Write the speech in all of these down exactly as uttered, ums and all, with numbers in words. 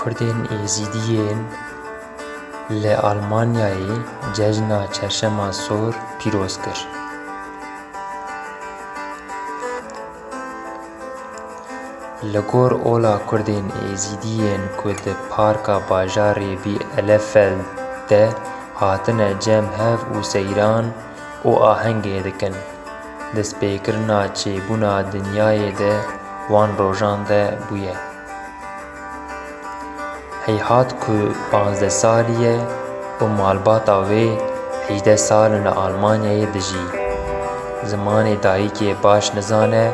Kurdên Êzîdiyên li Almanyayê cejna Çerşema Sor pîroz kir. Li gor ola Kurdên Êzîdiyên ku di parka bajarê Bielefeld de hatine cem hev û seyran û ahengê dikin, destpêkirina çêbûna dinyayê di wan rojan de bûye. Heyhat ku panzdeh salî ye û malbata wê hejdeh sal in li Almanyayê dijî. Zimanê dayikê baş nizane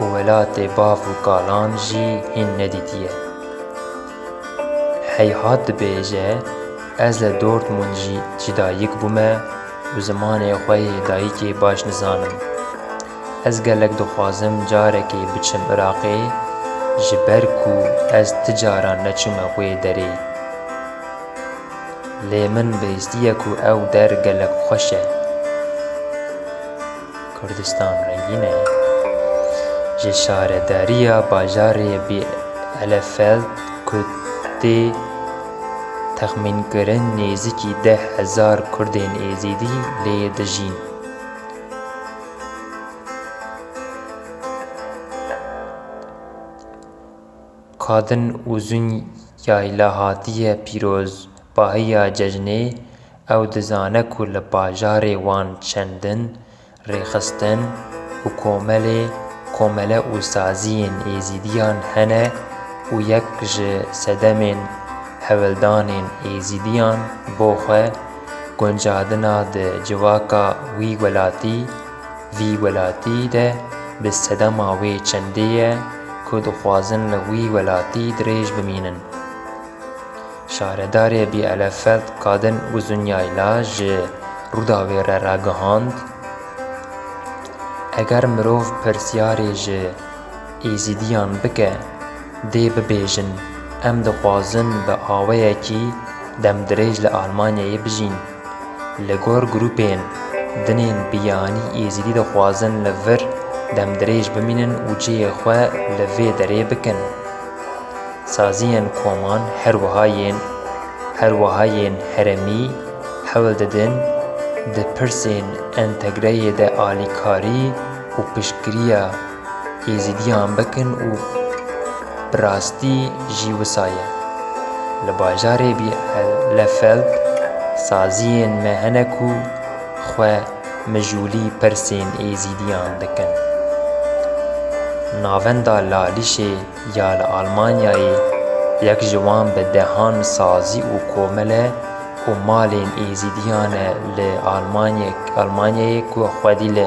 û welatê bav û kalan jî hîn nedîtiye. Heyhat dibêje, ez li Dortmund jî cîdayik bûme û zimanê xwe yê dayikê baş nizanim. Ez gelek dixwazim carekê biçim Iraqê, ji ber ku ez ti caran neçûme wê derê. Lê min bihîstiye ku ew der gelek xweş e. Kurdistan rengîn e. Ji şaredariya bajarê Bielefeld ku tê texmînkirin nêzîkî deh hezar Kurdên Êzîdî lê dijîn. Kadın Uzun Yayla hatiye pîrozbahiya cejnê, ew dizane ku li bajarê wan çendin rêxistin û komelê, komele û saziyên Êzîdiyan hene û yek ji sedemên hewldanên Êzîdiyan bo xwe guncadina di civaka wî welatî, vî welatî de bi sedema wê çendê ye ku dixwazin li wî welatî dirêj bimînin. Şaredarê Bielefeld Kadın Uzun Yayla ji Rûdawê re ragihand, eger mirov pirsyarê ji Êzîdiyan bike, dê bibêjin, em dixwazin bi awayekî demdirêj li Almanyayê bijîn. Li gor grûpên din ên biyanî Êzîdî dixwazin li vir demdirêj bimînin û cihê xwe li vê derê bikin. Saziyên koman her wiha yên, her wiha yên herêmî hewl didin di pirsên entegreyê de alîkarî û piştgiriya Êzîdiyan bikin û bi rastî jî wisa ye. Li bajarê Bielefeld saziyên me hene ku xwe mijûlî pirsên Êzîdiyan dikin. Navenda Lalîşê ya li Almanyayê yek ji wan bi dehan sazî û komele û malên Êzîdiyan e li Almanyê-, Almanyayê ku xwedî li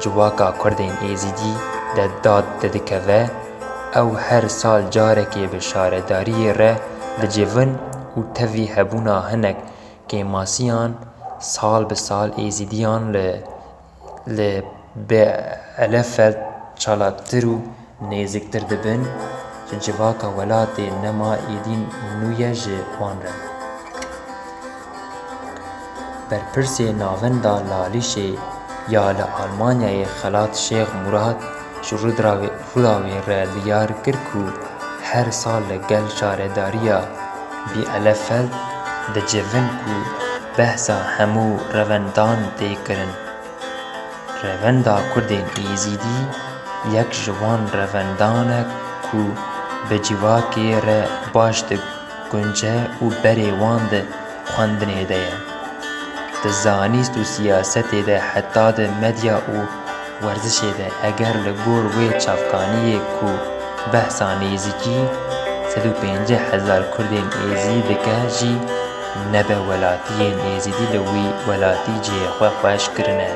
civaka Kurdên Êzîdî de dad didikeve, ew her sal carekê bi şaredariyê re dicivin û tevî hebûna hinek kêmasiyan sal bi sal Êzîdiyan li, li Bielefeld çalaktir û nêzîktir dibin, ji civaka welatê nema êdî nû ye ji wan re. Berpirsê Navenda Lalîşê ya li Almanyayê Xelat Şêx Murad ji Rûdrawê-, Rûdawê re diyar kir ku her sal li gel şaredariya Bielefeld dicivin ku behsa hemû revendan tê kirin. Revenda Kurdên Êzîdî yek ji wan revendan e ku bi civakê re baş digunce û berê wan di xwendinê de ye. Di zanîst û siyasetê de heta di medya û werzişê de eger li gor wê çavkaniyê ku behsa nêzîkî sed û pêncî hezar Kurdên Êzî dike jî nebe welatiyên Êzîdî li wî welatî cihê xwe xweş kirine.